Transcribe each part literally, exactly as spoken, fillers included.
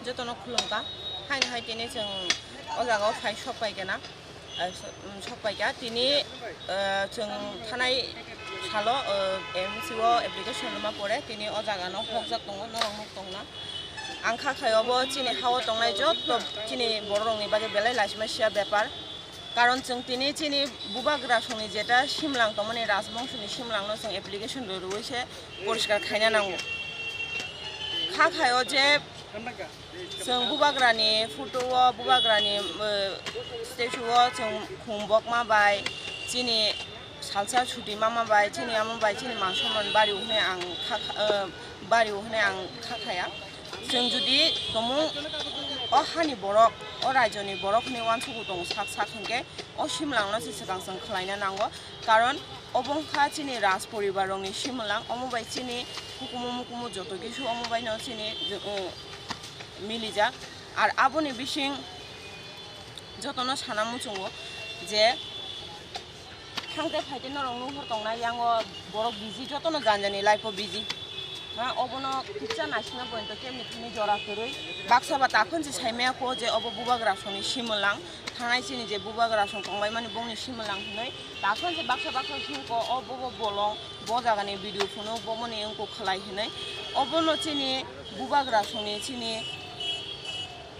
Jotono khulumkha. Haino hai tini chwng o jaga o phai sok pai kena, eh, so-, um, sok pai kha. Tini, eh, chwng thanai salo, eh, M C o application rwma pore tini o jaga no hokjak tongo, norok nuk tongna. Ang kha khai obo chini ha o tongnai joto chini borok rokni bagwi belai laisima sia bepar. Karon chwng tini chini bubagra songni jeta simlang tongmani rajbongsoni simlangno chwng application rw-, rwui se poriskar khaina nango. Kha khai o je chwng bubagrani photo o, bubagrani, eh, statue o chwng khum bokma bai chini salsa chuti mama bai chini ama bai chini man somman bari o hwnwi ang kha, eh, bari o hwnwi ang kha khaya. Chwng jodi tomung o hani borok, o raijoni borok hwnwi uansugo tongo sak sak hinkhe o simlangno se swkang chwng khlaina nango. Karon obo wngkha chini raj poribar rokni simlang, omo bai chini hukumu mukumu joto kisu omo baino chini, eh, milijak. Ar aboni bising jotono sana muchungo je Thangte phaite norok nuhor tongnai yango borok busy, jotono jani jani life o busy. Ha, obono kisa naisingna pointo kemni thani jora kwrwi. Baksa ba takhon se saimaya ko je obo bubagra songni simwlang. Thanai chini je bubagra song tongbai mani bongni simwlang hinwi. Takhon se baksa baksa singko o bobo bolong, bo jagani video phunuk, bomoni wngkuk khlai hinwi. Obono chini bubagra songni chini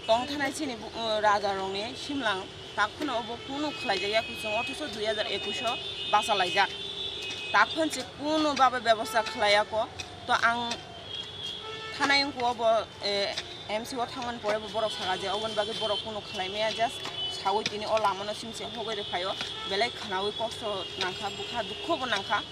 tongthanai chini bu-, uh, rajarokni simlang tak phano obo kunu khlaijakya kuchung, othocho dui hajar ekush o bachalaijak. Tak phano se kunu babe bebosta khlaiyako. To ang thanai wngkha obo, eh, M C o thangmani pore bo borok saka je oboni bagwi borok kunu khlaimaya, just sawi tini o lamano simi se hogwi rwphaio, belai khwnawi kosto nangkha, bwkha dukho bo nangkha.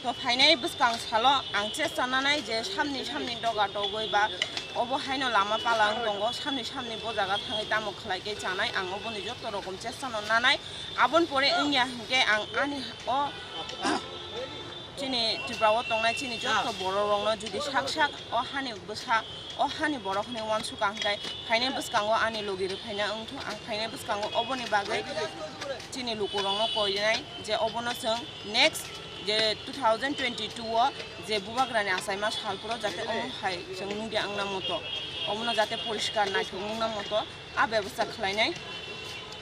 To phainai bwskang salo ang chesta nanai je samni samni doga togwi ba obo haino lama pala wng tongo, samni samni bo jaga thangwi tamo khlai khe chanai, ang oboni joto rokom chesta no nanai. Aboni pore wngya hinkhe ang ani o chini Tripura o tongnai chini joto borok rokno jodi sak sak o hani bwsa, o hani borok hinwi uansukha hinkhe phainai bwskango ani logi rwphaina wngthung, ang phainai bwskango oboni bagwi chini lukurokno koinai je obono chwng next je two thousand twenty-two o je bubagrani achaima sal phuru jate omo hai chwng nugya wngna moto, omono jate poriskar naithok wngna moto a bebosta khlainai.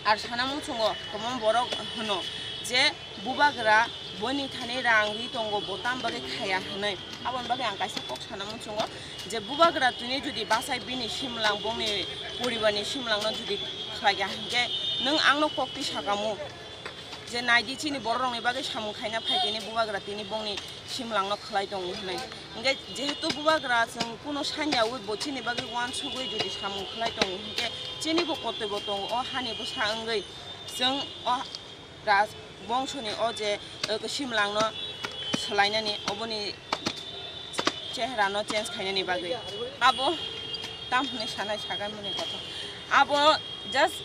Ar sana muchungo kwbangma borok hwno je bubagra boni thani rang ri tongo, bo tam bagwi khaya hwnwi. Aboni bagwi ang kaisa kok sana muchungo je bubagra tini jodi bachai bini simlang, bongni poribarni simlangno jodi khlaiya hinkhe nwng angno kok twi sakamu. Je naidi chini borok rokni bagwi samung khaina phai tini bubagra tini bongni simlangno khlai tongo hwnwi. Hinkhe jehetu bubagra chwng kuno sanyaui bo chini bagwi uansugwi jodi samung khlai tongo hinkhe chini bo kotoi bo tongo o hani bwsa wngwi chwng o raj bongsoni o je, eh, simlangno swlainani oboni chehrano change khainani bagwi. Abo tam hwnwi sanai sagan mani kotha. Abo just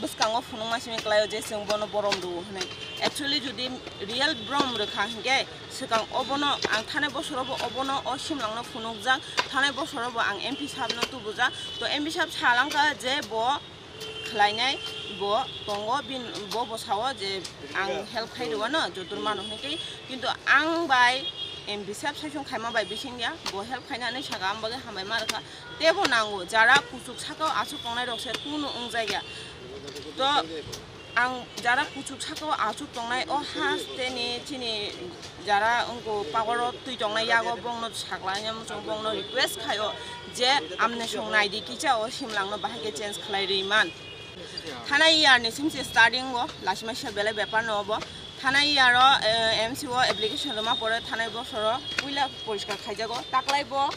bwskango phunukma simi kwlaio je chwng bono borom rwo hwnwi. Actually jodi real borom rwkha hinkhe swkang obono ang thanai bosorobo obono o simlangno phunukjak, thanai bosorobo ang M P sabno tubujak. To M P sab salangkha je bo khlainai, bo tongo, bin-, bo bo sao je ang help khai rwano joto mano hinkhe, kintu ang bai M P sab saichung khaima bai bisingya, bo help khainani saka ang bagwi hambai ma rwkha. Tebo nango, jara kuchuk sakao achuk tongnai rok se kunu wngjakya. To ang jara kuchuk sakao achuk tongnai o hasteni chini jara wngko pagoro twi tongnai yago bongno saklaina muchung bongno request khaio je amne song naidi kicha o simlangno bahai khe change khlai rwi man. Thanai year ni simse starting o lasima se belai bepar no obo. Thanai year o, eh, M C o application rwma pore thanai bosoro puila poriskar khaijago. Taklai bo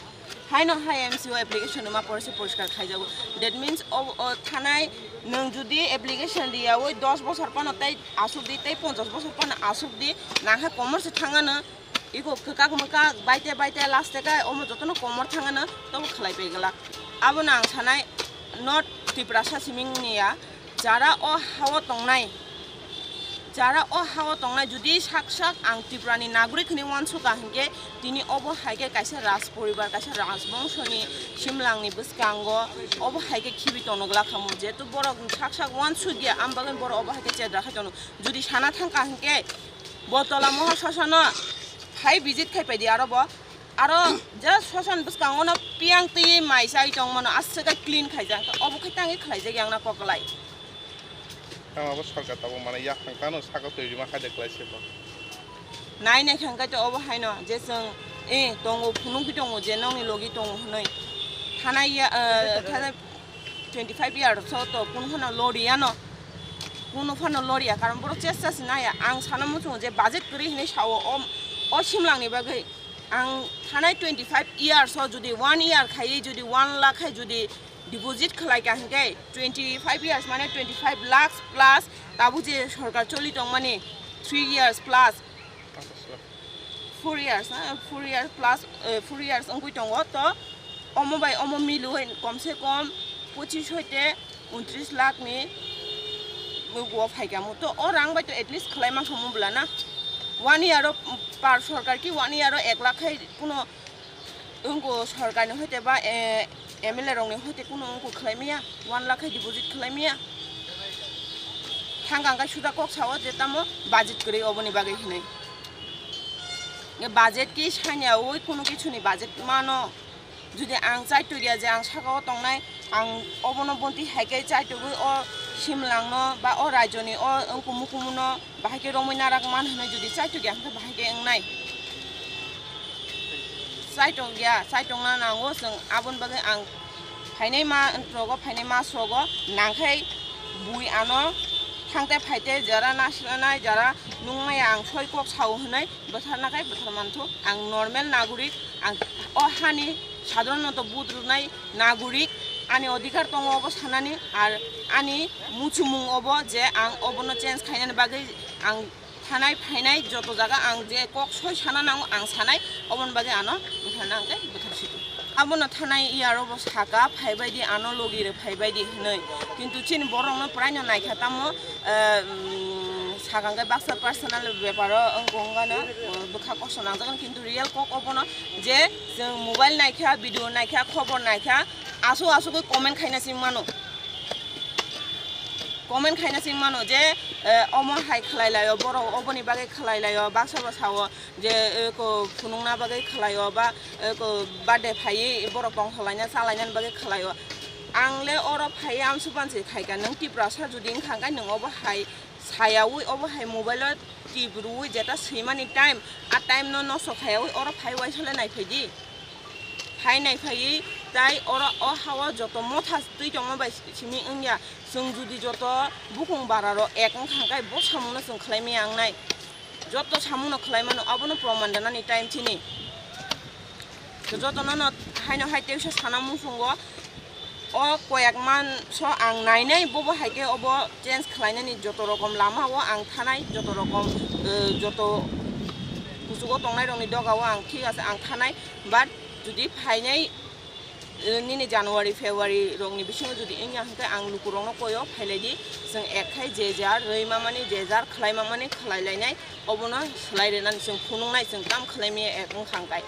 haino hai M C o application rwma pore se poriskar khaijago. That means o, o thanai nwng jodi application riyaui dos bosor phano tei asuk di, tei ponchas bosor phano asuk di, nang hai komor se thangano. Iko kwkak mwkak baite baite last kai omo jotono komor thangano tobo khlai pai glak. Abono ang sanai not Tiprasa siming niya, jara o hao tongnai, jara o hao tongnai jodi sak sak ang Tripurani nagorik hwnwi uansukha hinkhe tini obo hai khe kaisa raj poribar, kaisa raj bongsoni simlangni bwskango obo hai khe khibi tono glak khamu, jehetu borok sak sak uansukya, am bagwi borok obo hai khe chedra khai tono. Jodi sana thangkha hinkhe bo tola mohor sasano hai visit khai paidi aro bo. Aro just sosan bwskango no piyang twi mai chai tong mano, aswk khe clean khaijak, obo khe tangwi khlaijak yang na koklai. Tamo abo sorkar tabuk mane yaphang tano saka twi rima kha de klai se bo. Nai nai khang khe to obo haino je chwng, eh, tongo, phunuk phi tongo, je nokni logi tongo hwnwi. Thanai ya, eh, thanai twenty five years so to kun phano lori ano. Kuno phano lori ya, karon borok chesta se naya. Ang sana muchungo je budget kwrwi hinwi sao o, o simlangni bagwi. Ang thanai twenty five years o jodi one year khaiwi jodi one lakh khai jodi deposit khlai ka hinkhe twenty five years mane twenty five lakhs plus tabuk je sorkar choli tongmani three years plus, four years, ha, four years plus, eh, four years wngwi tongo. To omo bai omo milwi komse kom pochis hoite untris lakh ni mugo phaikamo. To o rang bai to at least khlai ma khamu bwla na. One year o par sorkar ki one year o ek lakh khai kuno wngko sorkar ni hoite ba, eh, M L A rok ni hoite kuno wngko khlai maya, one lakh khai deposit khlai maya. Thang kang kai suda kok sao je tamo budget kwrwi oboni bagwi hinwi. Ye budget ki sanya oi kuno kichuni budget mano. Jodi ang chaitokya je ang saka o tongnai, ang obono bonti hai khe chaitogwi o simlangno ba o rajyoni o wngkumu kumuno bahai khe romwi narak man hwnwi jodi chaitokya hwnkhe bahai khe wngnai. Chaitokya, chaitokna nango chwng, aboni bagwi ang phainai ma rogo, phainai mas rogo nangkhai bui ano thangte phaite jara naslanai, jara nungmaya ang soi kok sao hwnwi bwtharna khai bwthar manthu. Ang normal nagorik, ang o hani sadharanto vote rwnai nagorik, ani odhikar tongo obo sanani, ar ani muchumung obo je ang obono change khainani bagwi ang thanai phainai joto jaga ang je kok soi sana nango ang sanai, oboni bagwi ano bwtharna hwnkhe bwthar situ. Abono thanai iyar obo saka phaibaidi ano logi rw phaibaidi hwnwi, kintu chini borokno puraino naikha tamo, eh, mm, saka hwnkhe baksa personal beparo wngkha wngkha no, eh, bwkha kosto nangjaknai, kintu real kok obono je chwng mobile naikha, video naikha, khobor naikha, aswk aswkgwi comment khaina sing mano. Comment khaina sing mano je, eh, omo hai khlai laio borok, oboni bagwi khlai laio, baksa ba sao je, eh, ko phunukna bagwi khlaio ba, eh, ko birthday phaiwi borok tongthok laina cha lainani bagwi khlaio. Ang le oro phaiwi amsuk bansi khaika, nwng Tiprasa jodi wngkha khe nwng obo hai sayawi, obo hai mobile o tip rwui jeta swimani time, a time no nosto khayawi oro phai uaisa le naiphai di. Phai naiphaiwi tai oro o hao joto motha twi tongma bai simi wngya. Chwng jodi joto bukung bara rok ek wngkha khe bo samung no chwng khlai maya wngnai. Joto samung no khlai mano, abono proman rwnani time chini. Jotono no haino hai teisa sana muchungo. O koyak man so ang nainai, bobo hai khe obo change khlainani joto rokom lama o ang thanai, joto rokom, eh, joto kuchugo tongnai rokni doga o ang thik ase ang thanai, but jodi phainai, eh, nini January, February rokni bisingo jodi wngya hwnkhe ang lukurokno koyo phailai di, chwng ek khai je jar rwi mamani, je jar khlai mamani khlai lainai, obono swlai rwnani chwng phunuknai, chwng kam khlai maya ek wngkha hwnkhe.